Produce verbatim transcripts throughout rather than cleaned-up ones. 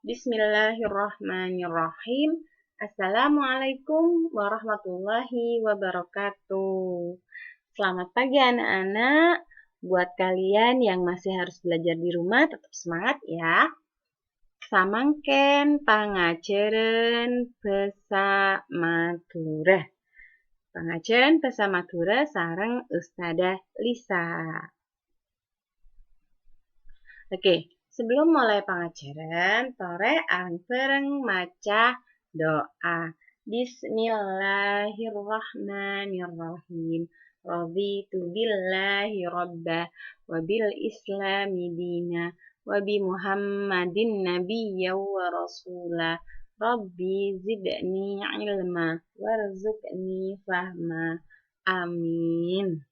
Bismillahirrahmanirrahim. Assalamualaikum warahmatullahi wabarakatuh. Selamat pagi anak-anak. Buat kalian yang masih harus belajar di rumah, tetap semangat ya. Samangkèn pangajhârân bhâsa Madhurâ. Pangajhârân bhâsa Madhurâ sareng Ustadzah Lisa. Oke, sebelum mulai pangajhârân, torè rèng-bhâreng maca doa. Bismillahirrahmanirrahim. Raditu billahi rabba, wa bil islami dina, wa bi Muhammadin nabiyya wa rasula. Rabbi zidni ilma, warzuqni fahma. Amin.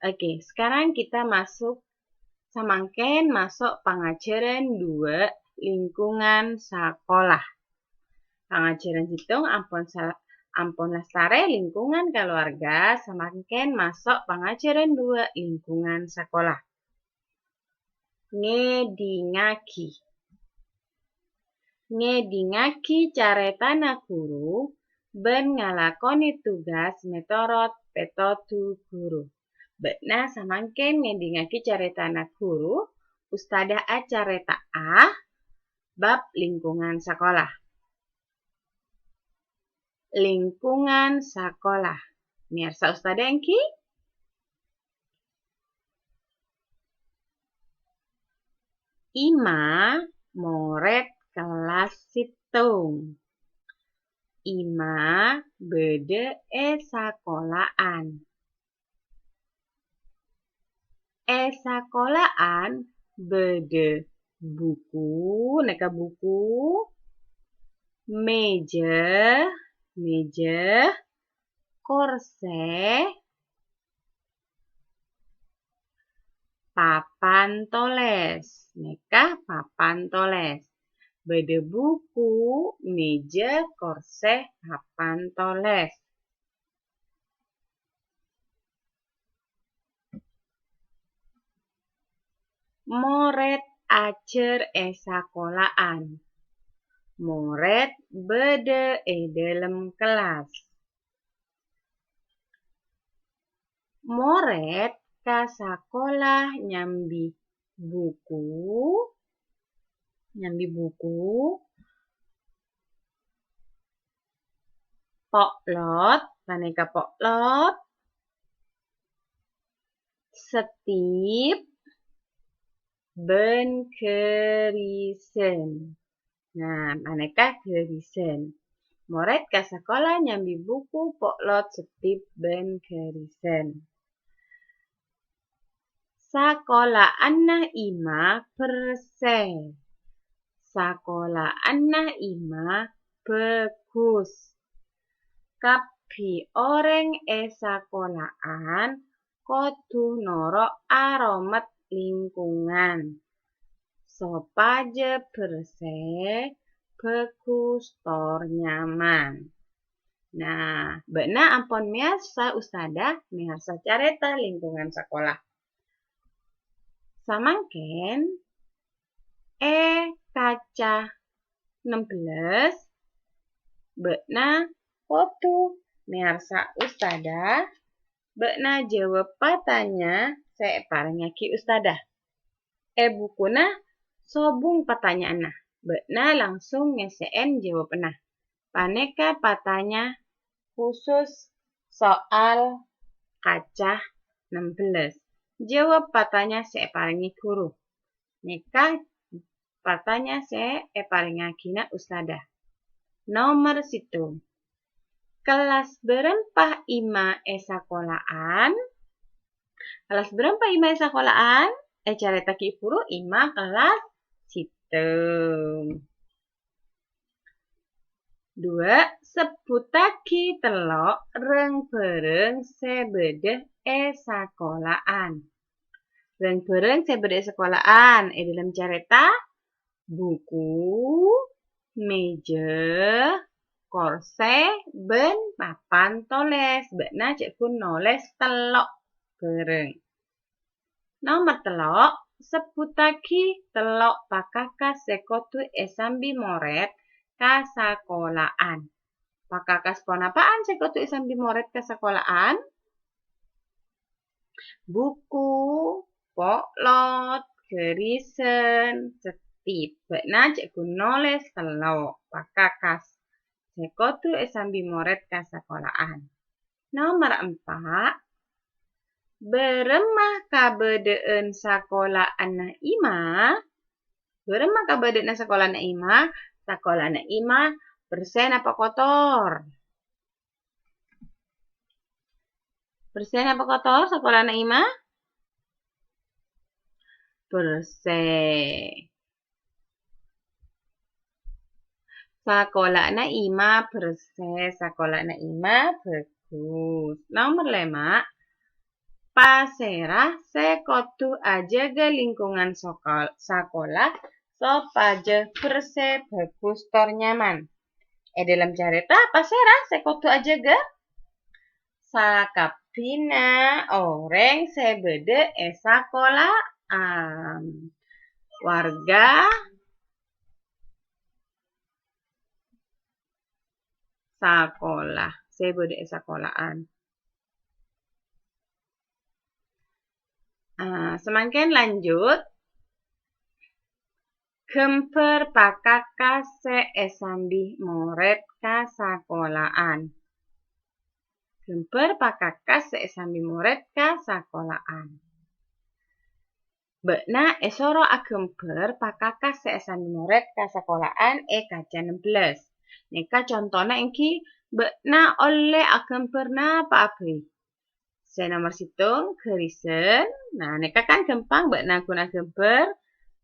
Oke, sekarang kita masuk, samangkèn maso' pangajhârân dua, lingkungan sakola. Pangajhârân sèttong ampon sal-, ampon lastarè lingkungan kaluarga, samangkèn maso' pangajhârân dua, lingkungan sakola. Ngèdingngaghi. Ngèdingngaghi carètana ghuru bân ngalakonè tugas mètorot pètodhu ghuru. Bâ'na samangkèn ngèdingngaghi carètana ghuru, Ustadzah acarèta'a bab lingkungan sakola. Lingkungan sakola. Mèyarsa Ustadzah èngghi? Ima morèd kellas sèttong. Ima bâdâ è sakola'an. È sakola'an bâdâ buku, nèka buku, mèja, mèja, korsè, papan tolès, nèka papan tolès. Bâdâ buku, mèja, korsè, papan tolès. Morèd ajhâr è sakola'an. Morèd bâdâ è dâlem kellas. Morèd ka sakola nyambi buku, nyambi buku, po'lot, panèka po'lot, stip, bân ghârisân. Nah, panèka ghârisân. Morèd ka sakola nyambi buku, po'lot, stip, bân ghârisân. Sakola'anna Ima bersè. Sakola'anna Ima bhâghus. Kabbhi orèng è sakola'an kodhu noro' aromet lingkungan sopajâ bersè, bhâghus, tor nyaman. Nah, bâ'na ampon mèyarsa Ustadzah mèyarsa carèta lingkungan sakola. Samangkèn è kaca ennem belas, bâ'na kodhu mèyarsa Ustadzah, bâ'na jâwâb patanya sè èparèngngaghi Ustadzah. È bukuna sobung patanya'anna, bâ'na langsung ngèssè'è jâwâbbhâ. Panèka patanya khusus soal kaca ennem belas. Jâwâb patanya sè èparèngè ghuru. Nèka patanya sè èparèngngaghina Ustadzah. Nomer sèttong. Kellas bârâmpa Ima è sakola'an? Kellas bârâmpa Ima è sakola'an? Ècarètaghi ghuru Ima kellas sèttong. Dua, sebbhuttaghi tello' rang-bhârâng sè bâdâ è sakola'an. Rang-bhârâng sè bâdâ è sakola'an è dâlem carèta, buku, mèja, korsè, bân papan tolès. Bâ'na cè' ghun nolès tello' bhârâng. Nomer tello', Sebbhuttaghi tello' pakakas sè kodhu èsambi morèd ka sakola'an. Pakakas ponapa'an sè kodhu èsambi morèd ka sakola'an? Buku, po'lot, ghârisan, settip. Bâ'na jhâ' ghun nolès tello' pakakas sè kodhu èsambi morèd ka sakola'an. Nomer empa', bârâmma kabâdâ'ân sakola'anna Ima? Bârâmma kabâdâ'ânna sakola'anna Ima? Sakola'anna Ima bersè napa kotor? Bersè napa kotor sakola'anna Ima? Bersè. Sakola'anna Ima bersè, sakola'anna Ima bhâghus. Nomer lèma', pasèra sè kodhu ajâgâ lingkungan sokol-, sakola sopajâ bersè, bhâghus, tor nyaman? È dhâlem carèta, pasèra sè kodhu ajâgâ? Sakabbhina orèng sè bâdâ è sakola'an. Warga sakola sè bâdâ è sakola'an. Ah, samangkèn lanjut. Ghâmbhâr pakakas sè èsambi morèd ka sakola'an. Ghâmbhâr pakakas sè èsambi morèd ka sakola'an. Bâ'na èsoro aghâmbhâr pakakas sè èsambi morèd ka sakola'an è kaca ennem belas. Nèka contona èngghi bâ'na ollè aghâmbhâr napa'a bhâi. Sè nomer sèttong, ghârisan. Nah, nèka kan ghâmpang, bâ'na ghun aghâmbhâr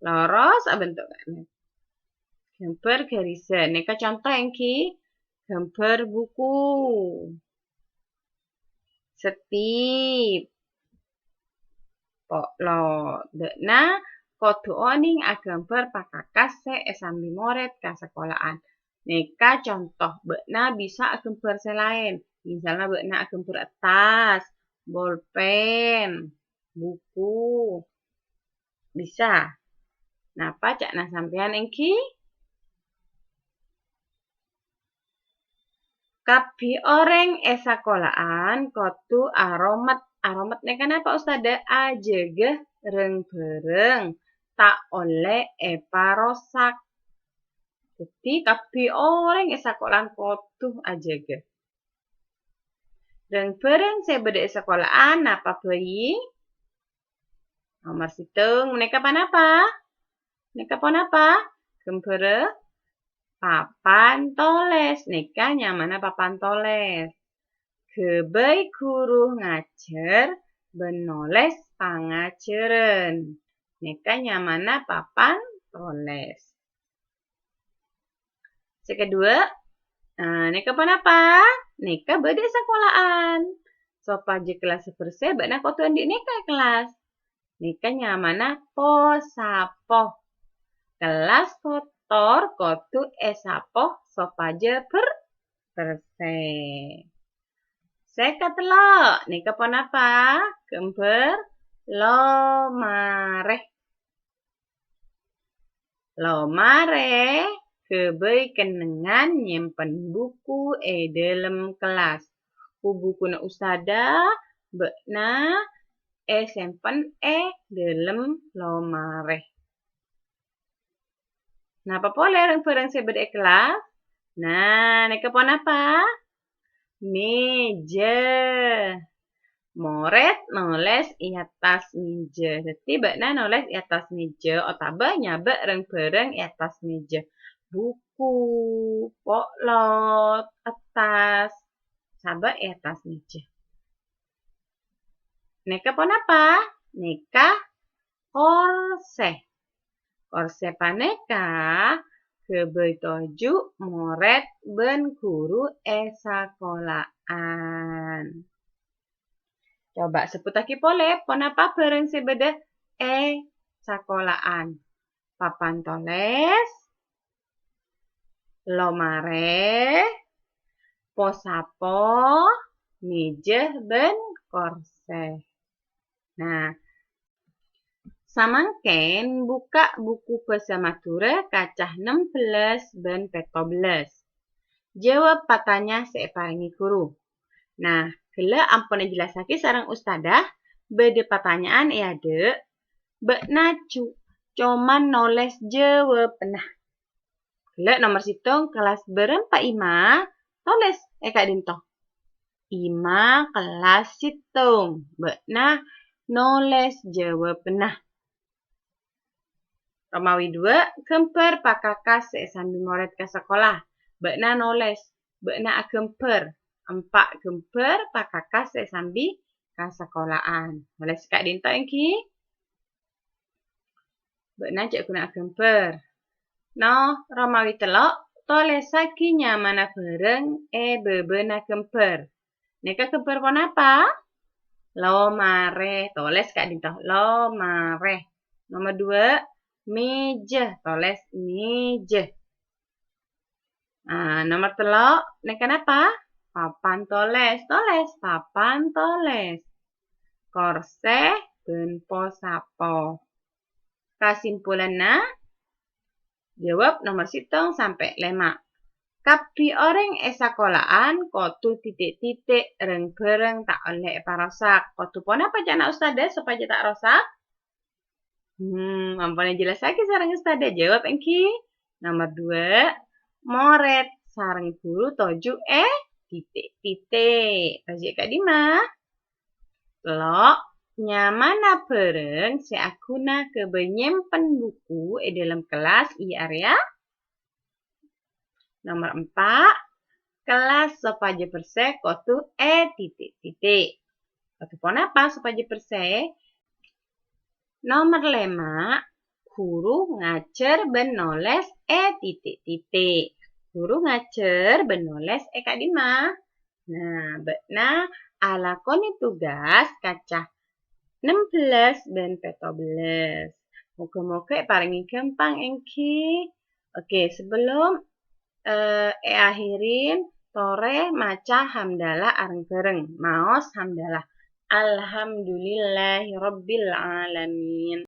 loros abentuk ka'na. Ghâmbhâr ghârisan. Nèka conto èngghi ghâmbhâr buku. Settip. Po'lot. Bâ'na kodhu onèng aghâmbhâr pakakas sè èsambi morèd ka sakola'an. Nèka conto, bâ'na bisa aghâmbhâr sè laèn. Misalna bâ'na aghâmbhâr attas, bolpen, buku. Bisa. Napa ca'na sampèyan èngghi? Kabbhi orèng è sakola'an kodhu aromet. Aromet nèka napa, Ustadzah? Ajâgâ reng-bhâreng, ta' ollè èparosak. Dhâddhi, kabbhi orèng è sakola'an kodhu ajâgâ. Reng-bhâreng sè bâdâ è sakola'an napa bhâi? Nomer sèttong, nèka ponapa? Nèka ponapa? Ghâmbhârrâ papan tolès. Nèka nyamana papan tolès. Ghâbây ghuru ngajhâr bân nolès pangajhârân. Nèka nyamana papan tolès. Sè kedua, nah, nèka ponapa? Nèka bâdâ è sakola'an. Sopajâ kellas bersè, bâ'na kodhu andi' nèka è kellas. Nèka nyamana posapo. Kellas kotor kodhu èsapo sopajâ ber-, bersè. Sè katello', nèka ponapa? Ghâmbhâr lomarè. Lomarè ghâbây kennengngan nyèmpen buku è dhâlem kellas. Bu-bukuna ustadzah bâ'na èsèmpen è dhâlem lomarè. Napa polè reng-bhâreng sè bâdâ è kellas? Nah, nèka ponapa? Mèjâ. Morèd nolès è attas mèjâ. Dhâddhi, bâ'na nolès è attas mèjâ otabâ nyabâ' reng-bhâreng è attas mèjâ. Buku, po'lot, attas, sabâ' è attas mèjâ. Nèka ponapa? Nèka korsè. Korsè panèka ghâbây toju' morèd bân ghuru è sakola'an. Coba sebbhuttaghi polè ponapa bhâreng sè bâdâ è sakola'an. Papan tolès, lomarè, posapo, mèjâ, bân korsè. Nah, Samangkèn bukka' buku bhâsa Madhurâ kaca nem bellâs bân pètto bellâs. Jâwâb patanya sè èparèngè ghuru. Nah, ghellâ' ampon èjellassaghi sareng ustadzah, bâdâ patanya'an è adâ', bâ'na cu-, coma nolès jâwâbânna. Ghellâ' nomer sèttong, kellas bârâmpa Ima, tolès è ka'dinto. Ima kellas sèttong, bâ'na nolès jâwâbânna. Romawi dua, ghâmbhâr pakakas sè èsambi morèd ka sakola. Bâ'na nolès, bâ'na aghâmbhâr. Empa' ghâmbhâr pakakas sè èsambi ka sakola'an. Nolès ka'dinto èngghi. Bâ'na jhâ' ghuna aghâmbhâr. No, Romawi tello', tolèsaghi nyamana bhârâng è bâbâna ghâmbhâr. Nèka ghâmbhâr ponapa? Lomarè. Tolès ka'dinto. Lomarè. Nomer dua, mèjâ. Tolès mèjâ. Ah, nomer tello', nèka napa? Papan tolès. Tolès, papan tolès. Korsè bân po-sapo. Kasimpulanna, jâwâb nomer sèttong sampè' lèma'. Kabbhi orèng è sakola'an kodhu titi'-titi' rèng-bhârâng ta' ollè èparosak. Kodhu ponapa ca'na ustadzah sopajâ ta' rosak? Hmm, ampon èjellassaghi sareng ustadzah. Jâwâb èngghi. Nomer dua, morèd sareng ghuru toju' è titi'-titi'. Toju' è ka'dimma? Tello', nyamana bhârâng sè aghuna kabây nyèmpen buku è dâlem kellas iyâ arèya. Nomer empa', kellas sopajâ bersè kodhu è titi'-titi'. Kodhu ponapa sopajâ bersè? Nomer lèma', ghuru ngajhâr bân nolès è titi'-titi'. Ghuru ngajhâr bân nolès è ka'dimma? Nah, bâ'na alakonè tugas kaca nem bellâs bân pètto bellâs. Moghâ-moghâ èparèngè ghâmpang èngghi. Oke, sebelum, eh, èakhèrin, torè maca hamdalah areng-bhâreng. Maos hamdalah. Alhamdulillahirabbil alamin.